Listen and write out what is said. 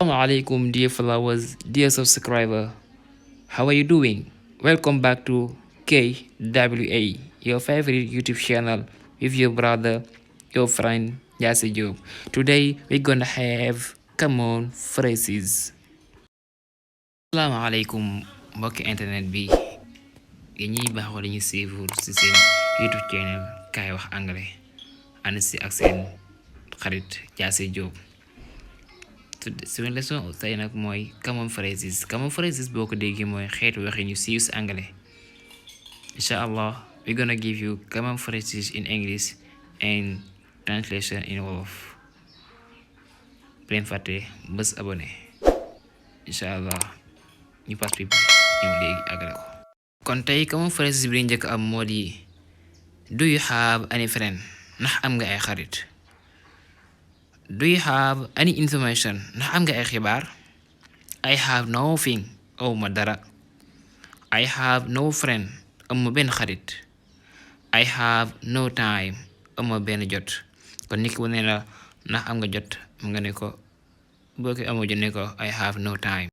Assalamu alaikum, dear followers, dear subscriber. How are you doing? Welcome back to KWA, your favorite YouTube channel with your brother, your friend Yasi Job. Today we're gonna have common phrases. Assalamu alaikum, mbokki internet bi. Yéen ñiy baaxoo dañuy suivre ci seen YouTube channel kaay wax anglais. Ànd si ak seen xarit Yasi Job. suñu leçon tey nag mooy common phrases boo ko déggee mooy xeetu waxin yu siiw si anglais. Insha Allah we're gonna give you common phrases in English and translation in Wolof. bu leen fàtte bës abonné. Insha Allah ñu participe ñëw léegi àggale ko. kon tey common phrases bi njëkk am moo di do you have any friend, ndax am nga ay xarit. Do you have any information, ndax am nga ay xibaar. I have nothing, awma dara. I have no friend, awma benn xarit. I have no time, awma benn jot. kon nit ki wane la ndax am nga jot mu nga ne ko boo ko amoo jot ne ko I have no time.